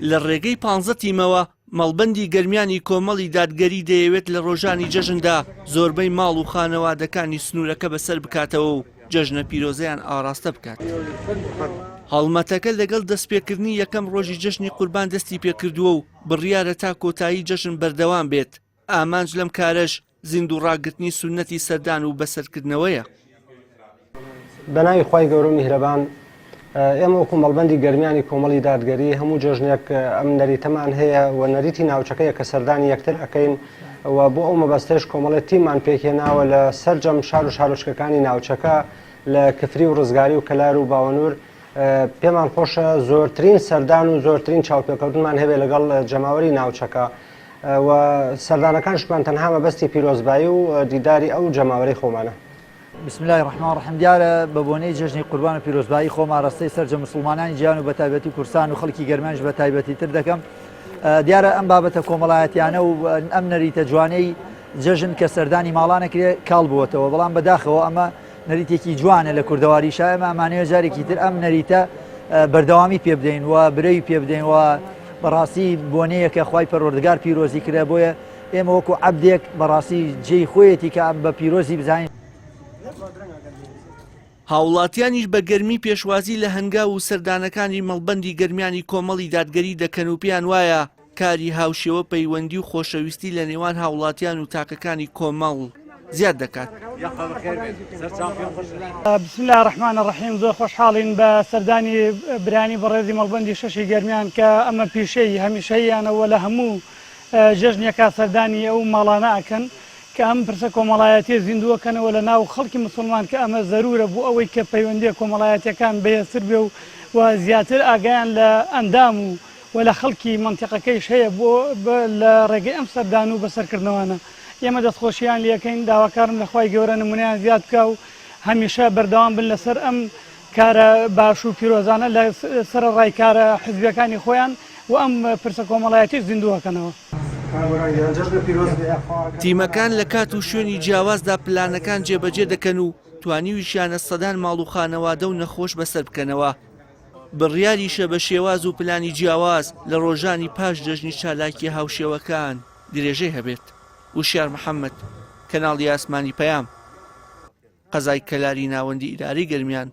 لە ڕێگەی پانزە تیمەوە مەڵبەندی گەرمیانی کۆمەڵی دادگەری دەیەوێت لە ڕۆژانی جەژندا زۆربەی ماڵ و خانەوادەکانی سنوورەکە بەسەر بکاتەوە و جەژنە پیرۆزەیان ئاراستە بکات. هەڵمەتەکە لەگەڵ دەستپێکردنی یەکەم ڕۆژی جەژنی قوربان دەستی پێکردووە و بڕیارە تا کۆتایی جەژن بەردەوام بێت، ئامانج لەم کارەش زیندوو ڕاگرتنی سوننەتی سەردان و بەسەرکردنەوەیە. بەناوی خوای گەورە و میهرەبان ئێمە وەکو مەڵبەندی گەرمیانی کۆمەڵی دادگەری هەموو جەژنێک ئەم نەریتەمان هەیە و نەریتی ناوچەکەیە کە سەردانی یەکتر ئەکەین و بۆ ئەو مەبەستەش کۆمەڵێ تیممان پێکهێناوە لە سەرجەم شار و شارۆچکەکانی ناوچەکە لە کفری و ڕزگاری و کەلار و باوەنور پێمان خۆشە زۆرترین سەردان و زۆرترین چاوپێکەوتنمان هەبێ لەگەڵ جەماوەری ناوچەکە و سەردانەکانشمان تەنها مەبەستی پیرۆزبایی و دیداری ئەو جەماوەرەی خۆمانە. بسم اللە الرحمن الرحیم دیارە بە بۆنەی جەژنی قوربان و پیرۆزبایی خۆم ئاراستەی سەرجەم مسوڵمانانی جیهان و بەتایبەتی کوردستان و خەڵکی گەرمیانیش بە تایبەتی تر دەکەم دیارە ئەم بابەتە کۆمەڵایەتیانە و ئەم نەریتە جوانەی جەژن کە سەردانی ماڵانەکرێ کاڵ بووەتەوە بەڵام بەداخەوە ئەمە نەریتێکی جوانە لە کوردەواریشا ئێمە ئەمانەوێ جارێکی تر ئەم نەریتە بەردەوامی پێ بدەین و برەوی پێ بدەین و بەڕاستی بۆنەیەکە خوای پەروەردگار پیرۆزی کرا بۆیە ئێمە وەکو عەبدێک بەڕاستی جێی خۆیەتی کە ئەم بە پیرۆزی بزانین. هاوڵاتیانیش بە گەرمی پێشوازی لە هەنگاو و سەردانەکانی مەڵبەندی گەرمیانی کۆمەڵی دادگەری دەکەن و پێیان وایە کاری هاوشێوە پەیوەندی و خۆشەویستی لە نێوان هاوڵاتیان و تاکەکانی کۆمەڵ زیاد دەکات. بسم اللە الرحمن الرحیم زۆر خۆشحاڵین بە سەردانی برایانی بەڕێزی مەڵبەندی شەشی گەرمیان کە ئەمە پیشەی هەمیشەییانە و لە هەموو جەژنێکا سەردانی ئەو ماڵانە ئەکەن کە ئەم پرسە کۆمەڵایەتیە زیندووەکەنەوە لە ناو خەڵکی مسوڵمان کە ئەمە زەرورە بۆ ئەوەی کە پەیوەندیە کۆمەڵایەتیەکان بەهێزتر بێ و و زیاتر ئاگایان لە ئەندام و و لە خەڵکی مەنتیقەکەیش هەیە بۆ لە ڕێگەی ئەم سەردان و بەسەرکردنەوانە ئێمە دەستخۆشیان لێکەین داواکارم لە خوای گەورە نمونەیان زیاد بکا و هەمیشە بەردەوام بن لەسەر ئەم کارە باش و پیرۆزانە لە سەرەڕای کارە حزبیەکانی خۆیان و ئەم پرسە کۆمەڵایەتیش زیندووەکەنەوە. تیمەکان لە کات و شوێنی جیاوازدا پلانەکان جێبەجێ دەکەن و توانیویشیانە سەدان ماڵ و خانەوادە و نەخۆش بەسەر بکەنەوە. بڕیاریشە بە شێواز و پلانی جیاواز لە ڕۆژانی پاش جەژنی چالاکییە هاوشێوەکان درێژەی هەبێت. وشیار محەمەد، کەناڵی ئاسمانی پەیام، قەزای کەلاری ناوەندی ئیدارەی گەرمیان.